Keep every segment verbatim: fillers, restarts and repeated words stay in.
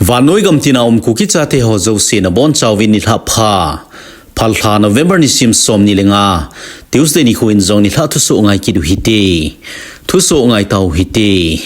Vannoi gam tina um Kuki chate ho jouse nabonchauvin nilhah pha. Phalbi lha November nisim som ni le nga, Tuesday nikho in jong nilhah thusoh ngai kit u hite. Thusoh ngai tau hite.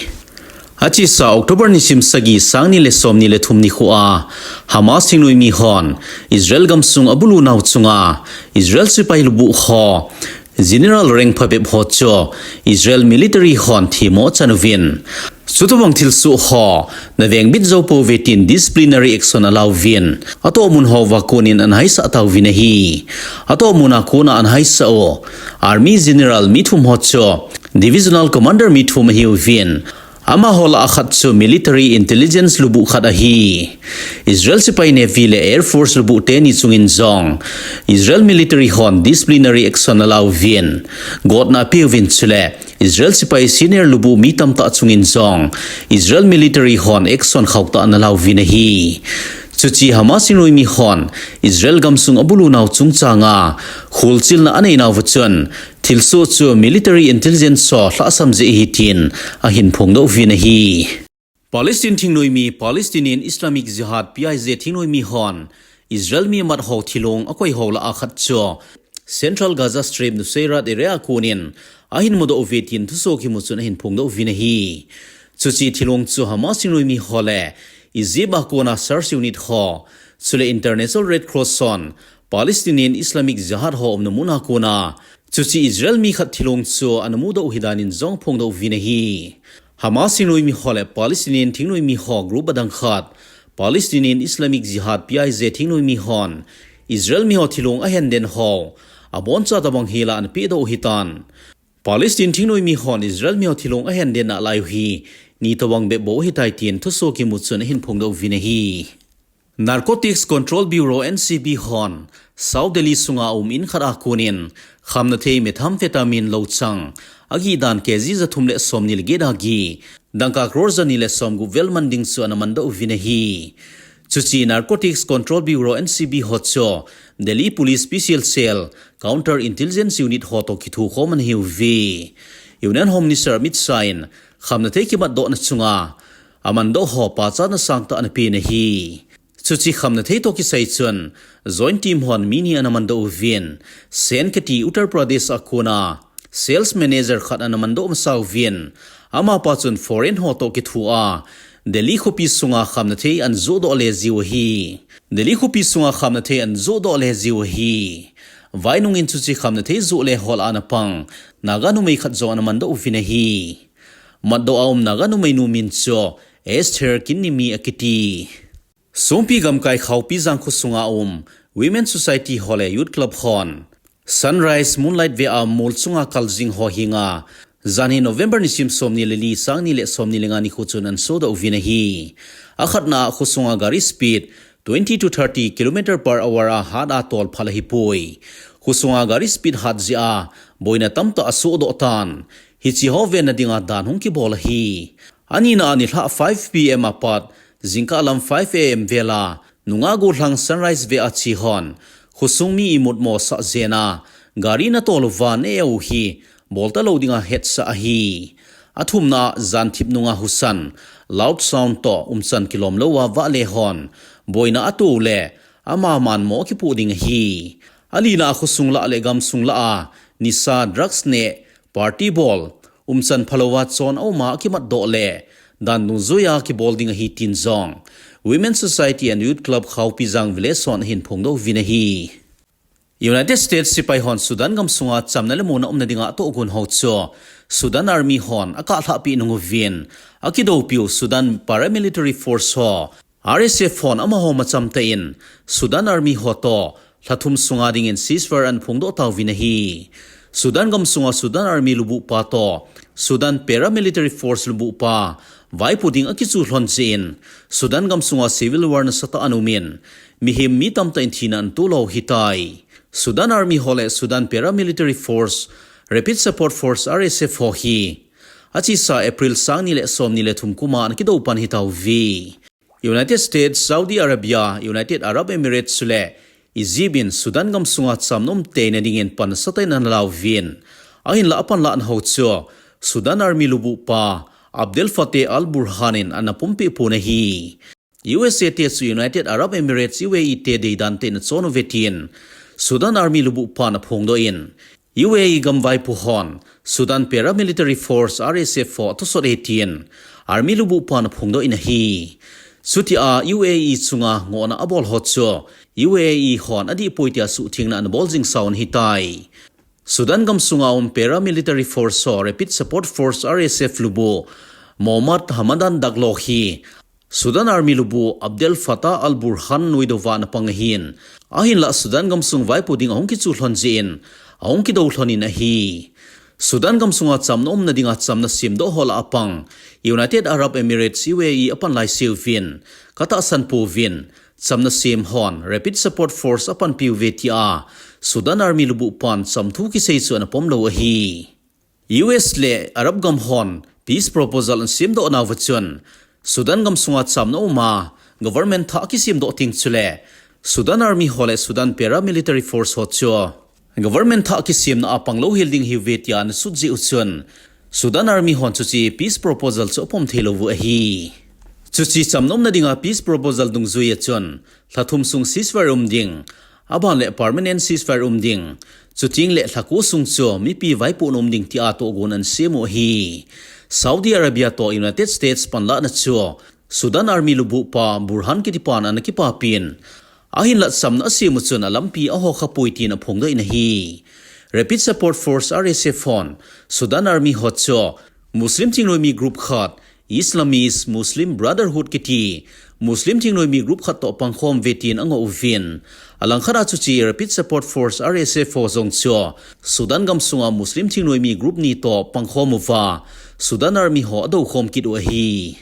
Achesa October nisim sagi, sang ni le som ni le thum nikho a, Hamas thingnoimi hon Israel gamsung abulu nau chunga Israel sepai lubuh ho, general rank phabep ho chu Israel military hon themmo achan uvin, chutobang thilsoh ho navengbit jou pouve tin disciplinary action alauvin, atohmun houva konin anahaisah tauvin ahi. Atohmun a kona anahaisah u army general mi thum ho chu divisional commander mi thum ahiuvin, amaho lah a khat chu military intelligence lubuh khat ahi. Israel sepai navy le air force lubuh teni chungin jong Israel military hon disciplinary action alauvin, gotna apeuvin, chule Israel sepai senior lubuh mi tamtah chungin jong Israel military hon action khauhtah analauvin ahi. Chuche Hamas thingnoimi hon Israel gamsung abulu nau chungchanga kholchilna aneinauva chun, thilsoh chu military intelligence ho lhahsam jeh ahi tin ahin phongdoh uvin ahi. Palestine thingnoimi, Palestinian Islamic Jihad, P I J thingnoimi hon Israel mi mat ho thilong akoi ho lah a khat chu Central Gaza Strip, Nuseirat area a konin ahin mudoh uve tin thusoh kimu chun ahin phongdoh uvin ahi. Chuche thilong chu Hamas thingnoimi ho le Egypt a kona search unit ho, chule International Red Cross hon Palestinian Islamic Jihad ho umna mun a kona chuche Israel mi khat thilong chu anamudoh u ahi danin jong aphongdoh uvin ahi. Hamas thingnoimi ho le Palestinian thingnoimi ho group adang khat, Palestinian Islamic Jihad, P I J thingnoimi hon Israel mi ho thilong ahenden ho aboncha tobang hila anapedoh u ahitan, Palestine thingnoimi hon Israel mi ho thilong ahenden nalai u hi ni tobang bep bou ahitai tin thusoh kimu chun ahin phongdoh uvin ahi. Narcotics Control Bureau, N C B hon South Delhi sunga um in khat a konin khamnathei methamphetamine louchang agih dan K G jathum le som ni le get a gih, dangka crore jani le somgup vel man ding chu anamandoh uvin ahi. Chuche Narcotics Control Bureau, N C B ho chu Delhi Police Special Cell, Counter Intelligence Unit ho toh kithokhom anahiuve. Union Home Minister Amit Shah in khamnathei kimatdohna chunga amandoh ho pachatna sangtah anapen ahi. Chuche khamnathei toh kisai chun Joint Team hon mi ni anamandoh uvin, Sen Kheti, Uttar Pradesh a kona sales manager khat anamandoh masa uvin, amapa chun foreign ho toh kithoa Delhi khopi sunga khamnathei anajohdoh le jiu ahi. Delhi khopi sunga khamnathei anajohdoh le jiu ahi. Vainungin chuche khamnathei joh le ho lah a anapang Naga numei khat jong anamandoh uvin ahi. Matdoh a um Naga numeinu min chu Esther Kinnimi akiti. Songpi gamkai Khaopijang khosunga um Women Society ho le Youth Club hon Sunrise Moonlight vea mol chunga kaljing ho henga, janhi November nisim som ni le li, sang ni le som ni le nga nikho chun anasodoh uvin ahi. Akhatna a khosunga gari speed twenty to thirty kilometer per hour a hat a tol phal ahipoi. Khosunga gari speed hat jeh a boina tamtah asohdoh tan, hiche ho venna dinga dan hung kibol ahi. Anina a nilhah five P M apat jingkah lam five A M vel a nungah gollhang Sunrise vea che hon khosung mi imut mosah jeh a gari natol uva neh u hi bolta lou dinga hetsah ahi. Athumna a janthip nunga husa, loud sound toh umchan kilom louva vahle hon boina ato u le ama manmo akipoh ding ahi. Alina a khosung lah le gamsung lah a nisa, drugs neh, party bol, umchan phalouva chon a uma akimatdoh le dan dungjuia kibol ding ahi tin jong Women Society and Youth Club Khaopijang Village hon ahin phongdoh uvin ahi. United States sepai hon Sudan gamsunga chamna le muona umna dinga atohgon ho chu Sudan Army hon akahlhahpeh nung uvin, akidoupiu Sudan Paramilitary Force ho, R S F hon amaho macham tah in Sudan Army ho toh lha thum sunga dingin ceasefire anaphongdoh tauvin ahi. Sudan gamsunga Sudan Army lubuhpa toh Sudan Paramilitary Force lubuhpa vaipo ding akichu lhon jeh in Sudan gamsunga civil war nasatah ana umin, mihem mi tamtah in thina anato lou ahitai. Sudan Army ho le Sudan Paramilitary Force, Rapid Support Force, R S F ho hi achesa April sang ni le som ni le thum kuma ana kidou pan ahitauve. United States, Saudi Arabia, United Arab Emirates chule Egypt in Sudan gamsunga chamna umtei na dingin pan nasatah in ana lauvin, ahinlah apanlahna ho chu Sudan Army lubuhpa Abdel Fattah al-Burhan in ana pumpeh pon ahi. U S A te chu United Arab Emirates, U A E te deidan tah in achon uve tin Sudan Army lubuh pan aphongdoh in, U A E gam vaipo hon Sudan Paramilitary Force, R S F ho athusot e tin Army lubuh pan aphongdoh in ahi. Chutia U A E chunga ngohna abol ho chu U A E hon adih poi tia suhthengna anabol jing sauvin ahitai. Sudan gamsunga um Paramilitary Force ho Rapid Support Force, R S F lubuh Mohammad Hamadan Daglo hi Sudan Army lubuh Abdel Fattah al-Burhan nuidouva ana pang ahin, ahinlah Sudan gamsung vaipo ding ahung kichuh lhon jeh in ahung kidou lhon in ahi. Sudan gamsunga chamna umna dinga chamna semdoh ho lah a pang United Arab Emirates, U A E apan laiseu vin, katahsan pouvin, chamna sem hon Rapid Support Force apanpiu ve tia Sudan Army lubuh pan chamthu kisei chu anapom lou ahi. U S le Arab gam hon peace proposal anasemdoh nauva chun Sudan gamsunga chamna uma government thah akisemdoh teng chule Sudan Army ho le Sudan Paramilitary Force ho chu government thah kisemna a panglou hel ding ahiuve tia anasut jeh u chun Sudan Army hon chuche peace proposal chu apom thei lou u ahi. Chuche chamna umna dinga peace proposal dungjuia chun lha thum sung ceasefire um ding, aban le permanent ceasefire um ding, chuteng le lha ko sung chu mipi vaipohna um ding tia tohgon anasem u ahi. Saudi Arabia toh United States panlahna chu Sudan Army lubuh pa Burhan kitipan anakipapin, ahinlah chamna asem u chun alampi ahokha poi tin aphongdoh in ahi. Rapid Support Force, R S F hon Sudan Army ho chu Muslim thingnoimi group khat, Islamist Muslim Brotherhood kiti Muslim thingnoimi group khat toh pangkhom uve tin angoh uvin, alangkhat a chuche Rapid Support Force, R S F ho jong chu Sudan gamsunga Muslim thingnoimi group ni toh pangkhom uva Sudan Army ho adoukhom kit u ahi.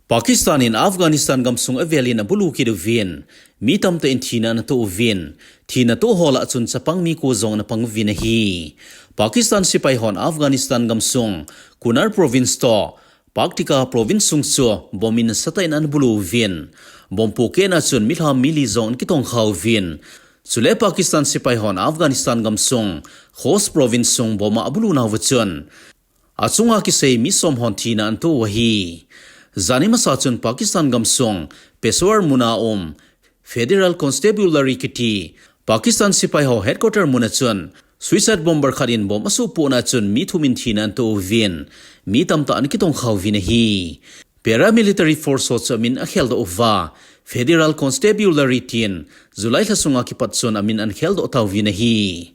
Pakistan in Afghanistan gamsung avelin abulu kit uvin, mi tamtah in thina anatoh uvin, thina toh ho lah a chun chapang mi ko jong anapang uvin ahi. Pakistan sepai hon Afghanistan gamsung Kunar Province toh Paktika Province sung chu bomb in nasatah in anabulu uvin, bomb pohkehna chun milham mi li jong anakitongkha uvin, chule Pakistan sepai hon Afghanistan gamsung Khost Province sung bomb a abulu nauva chun achunga kisei mi som hon thina anatoh u ahi. Jani masa chun Pakistan gamsung Peshawar muna um Federal Constabulary kiti Pakistan sepai ho headquarter muna chun suicide bomber khat in bomb asuhpohna chun mi thum in thina anatoh uvin, mi tamtah anakitongkha uvin ahi. Paramilitary force ho chu amin akheldoh uva Federal Constabulary tin July lha sunga kipat chun amin anakheldoh tauvin ahi.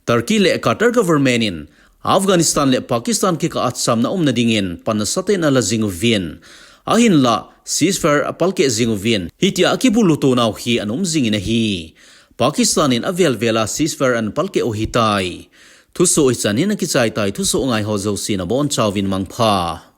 Turkey le Qatar government in Afghanistan le Pakistan kikah a chamna umna dingin pan nasatah in ala jing uvin, ahinlah ceasefire apalkeh jing uvin, hitia akibulu tou nau hi ana um jingin ahi. Pakistan in avel vel a ceasefire anapalkeh u ahitai. Thusoh hichan hin akichai tai, thusoh ngai ho jouse nabonchauvin mangpha.